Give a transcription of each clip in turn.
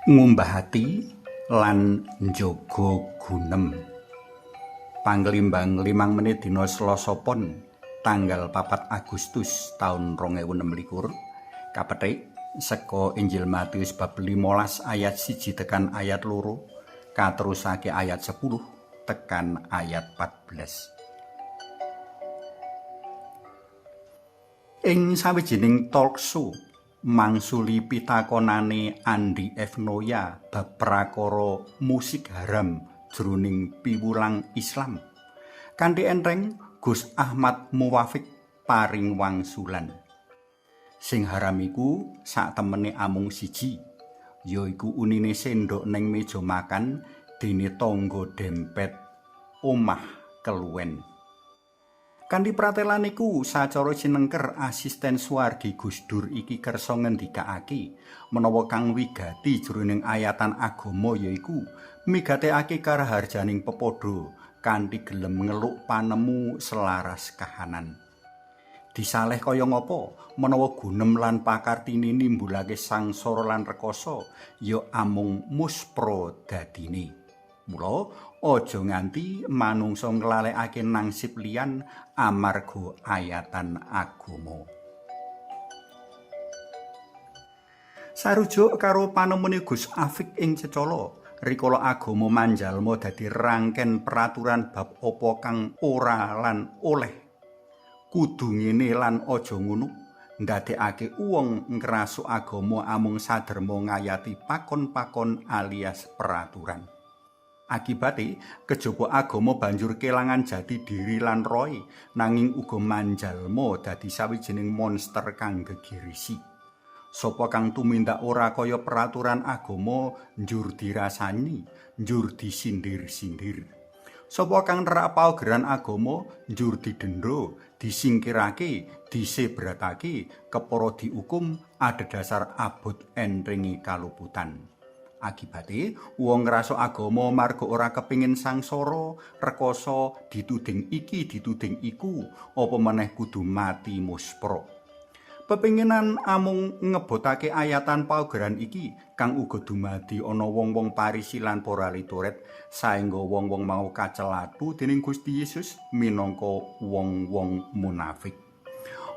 Ngumbah ati lan njaga gunem. Panglimbang 5 menit dina Selasa Pon tanggal 4 Agustus taun 2026 kapethik saka Injil Matius bab 15 ayat 1 tekan ayat 2 katerusake ayat 10 tekan ayat 14. Ing sawijining talk show mangsuli pitakonane Andi F. Noya bab prakara musik haram jroning piwulang Islam. Kanthi enteng Gus Ahmad Muwafiq paring wangsulan. Sing haram iku saktemene amung siji, yaiku unine sendhok ning meja makan dene tangga dempet omah keluwen. Kanthi pratelan iku sacara sinengker asisten swargi Gus Dur iki kersa ngendikake menawa kang wigati jroning ayatan agama yaiku migatekake karaharjaning pepadha kanthi gelem ngeluk panemu selaras kahanan. Disaleh kaya ngapa menawa gunem lan pakartine nimbulake sangsara lan rekoso ya amung muspra dadine. Mula aja nganti manungsa nglalekake nangsip liyan amarga ayatan agama. Sarujuk karo panemune Gus Afik ing cecala, rikala agama manjalma dadi rangken peraturan bab apa kang ora lan oleh. Kudu ngene lan aja ngono, ndadekake wong ngrasuk agama amung saderma ngayati pakon-pakon alias peraturan. Akibate, kejaba agama banjur kelangan jati diri lan roe, nanging uga manjalma dadi sawijining monster kang gegirisi. Sapa kang tumindak ora kaya peraturan agama njur dirasani, njur disindir-sindir. Sapa kang nerak paugeran agama njur didenda, disingkirake, disebratake, kepara diukum adhedhasar abot entenge kaluputan. Akibate, wong ngrasuk agama marga ora kepingin sangsara, rekoso, dituding iki, dituding iku, apa meneh kudu mati muspra. Pepinginan amung ngebotake ayatan paugeran iki kang uga dumadi ana wong-wong Parisi lan para ahli Taurat, saengga wong-wong mau kacelathu dening Gusti Yesus minangka wong-wong munafik.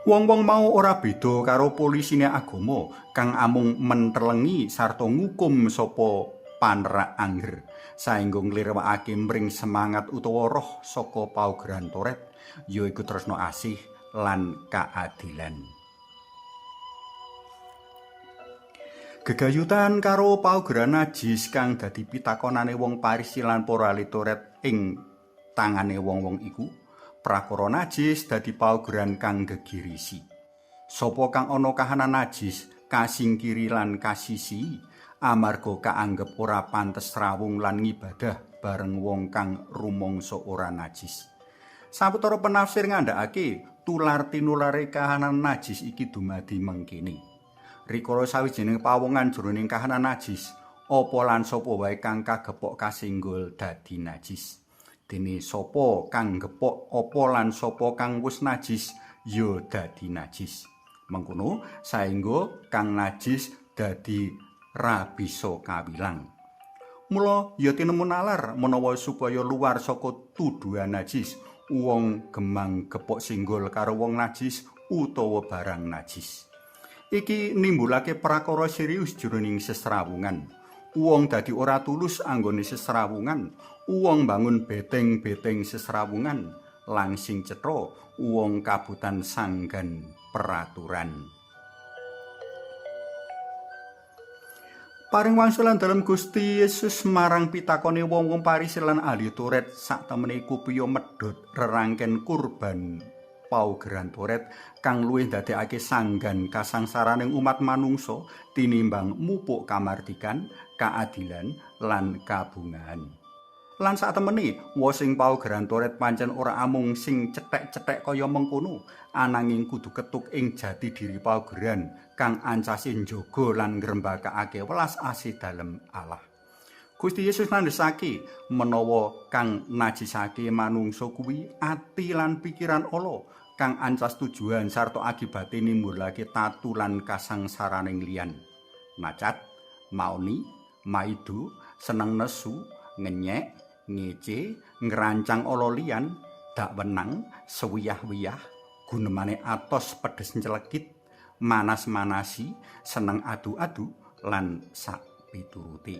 Wong-wong mau ora beda karo polisine agama kang amung mentelengi sarta ngukum sapa panerak angger saengga nglirwakake mring semangat utawa roh saka paugeran Taurat, yaiku tresna asih lan keadilan. Gegayutan karo paugeran najis kang dadi pitakonane wong Parisi lan para ahli Taurat ing tangane wong-wong iku, prakara najis dadi paugeran kang gegirisi. Sapa kang ana kahanan najis kasingkiri lan kasisi amarga kaanggep ora pantes rawung lan ngibadah bareng wong kang rumangsa ora najis. Sawetara penafsir ngandhakake tular tinulare kahanan najis iki dumadi mengkene. Rikala sawijining pawongan jroning kahanan najis, apa lan sapa wae kang kagepok kasinggul dadi najis. Dene sapa kang gepok apa lan sapa kang wis najis ya dadi najis. Mengkono saengga kang najis dadi ra bisa kawilang. Mula ya tinemu nalar menawa supaya luar saka tuduhan najis, wong gemang gepok singgul karo wong najis utawa barang najis. Iki nimbulake prakara serius jroning sesrawungan. Wong dadi ora tulus anggone sesrawungan, wong bangun beteng-beteng sesrawungan, langsing cetha wong kabutan sanggan peraturan. Paring wangsulan dalem Gusti Yesus marang pitakone wong-wong Parisi lan ahli Taurat saktemene kupiya medhot rerangken kurban paugeran Taurat kang luwih ndadekake sanggan kasangsaraning umat manungsa tinimbang mupuk kamardikan, keadilan lan kabungahan. Lan satemene wosing paugeran Taurat pancen ora amung sing cethek-cethek kaya mengkono, ananging kudu ketuk ing jati diri paugeran kang ancase njaga lan ngrembakakake welas asih dalem Allah. Gusti Yesus nandhesake menawa kang najisake manungsa kuwi ati lan pikiran ala kang ancas tujuan sarta akibate nimbulake tatu lan kasangsaraning liyan. Macat, maoni, Maido, seneng nesu, ngenyek, ngece, ngrancang ala liyan, dak wenang, sewiyah-wiyah, gunemane atos pedes nclekit, manas-manasi, seneng adu-adu lan sak piturute.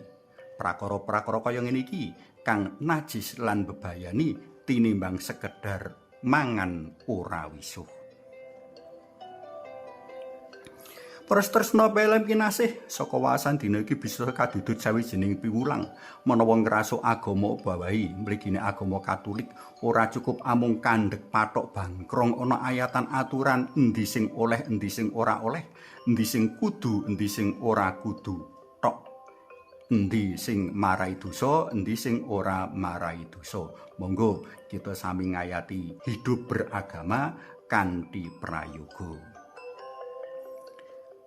Prakara-prakara kaya ngene iki kang najis lan bebayani tinimbang sekedar mangan ora wisuh. Para tresna pelem kinasih, saka wawasan dina iki bisa kadudut sawijining piwulang menawa ngrasuk agama bawahi mligine agama Katolik ora cukup amung kandhek pathok bangkrong ana ayatan aturan endi sing oleh, endi sing ora oleh, endi sing kudu, endi sing ora kudu tok, endi sing marai dosa, endi sing ora marai dosa. Monggo kita sami ngayati hidup beragama kanthi prayoga.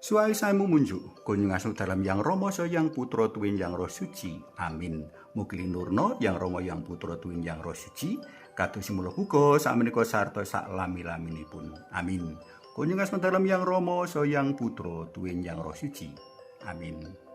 Suai saimu munjuk, kunjung asma dalam Yang Rama Yang Putra Tuwin Yang Roh Suci. Amin. Mugi linurna Yang Rama Yang Putra Tuwin Yang Roh Suci, kados mula uga sakmenika sarta sak lami-laminipun. Amin. Kunjung asma dalam Yang Rama Yang Putra Tuwin Yang Roh Suci. Amin.